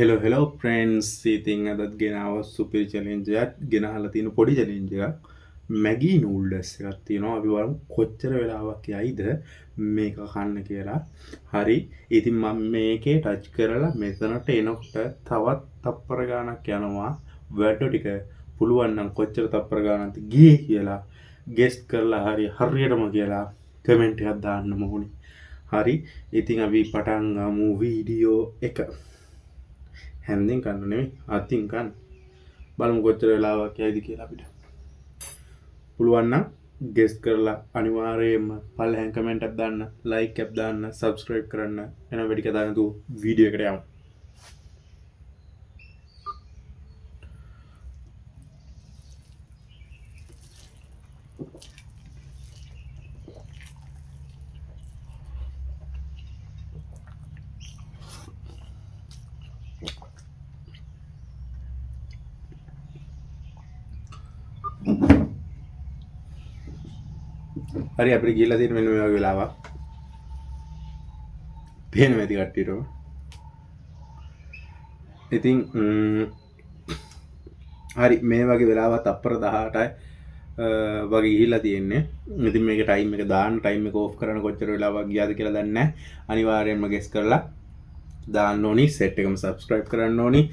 Hello hello friends, ඉතින් අදත් ගෙනාව සුපිරි චැලෙන්ජ් එකක්. ගෙනහලා තියෙන පොඩි චැලෙන්ජ් එකක්, මැගී නූඩ්ල්ස් එකක් තියෙනවා. අපි බලමු කොච්චර වෙලාවක් යයිද මේක කන්න කියලා. හරි, ඉතින් මම මේකේ ටච් කරලා මෙතනට එනකොට තවත් තප්පර ගාණක් යනවා. වැඩ ටික පුළුවන් නම් කොච්චර තප්පර ගාණක්ද ගියේ කියලා ගෙස් කරලා හරි හරියටම කියලා කමෙන්ට් එකක් දාන්න ඕනේ. හරි, ඉතින් අපි පටන් ගමු වීඩියෝ එක. හැන්දෙන් කන්න නෙමෙයි, අතින් කන්න. බලමු කොච්චර වෙලාවක් යයිද කියලා. අපිට පුළුවන් නම් ගෙස් කරලා අනිවාර්යයෙන්ම පල්ලෙහාන් කමෙන්ට් එකක් දාන්න, ලයික් එකක් දාන්න, සබ්ස්ක්‍රයිබ් කරන්න. එහෙනම් වැඩි කතා නැතුව වීඩියෝ එකට යමු. හරි, අපිට ගිහිල්ලා තියෙන මෙන්න මේ වගේ වෙලාවක්. පේනවා ඇති කට්ටියටම. ඉතින් හරි, මේ වගේ වෙලාවක් තප්පර 18යි වගේ ගිහිල්ලා තියෙන්නේ. ඉතින් මේක ටයිම් එක දාන්න, ටයිම් එක ඕෆ් කරන්න කොච්චර වෙලාවක් ගියාද කියලා දන්නේ නැහැ. අනිවාර්යයෙන්ම ගෙස් කරලා දාන්න ඕනි. සෙට් එකම සබ්ස්ක්‍රයිබ් කරන්න ඕනි.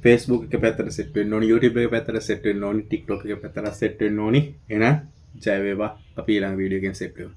Facebook එක පැත්තට සෙට් වෙන්න ඕනි, YouTube එක පැත්තට සෙට් වෙන්න ඕනි, TikTok එක පැත්තට සෙට් වෙන්න ඕනි. එහෙනම් ජය වේවා. අපි ඊළඟ වීඩියෝ එකෙන් සෙට් වෙමු.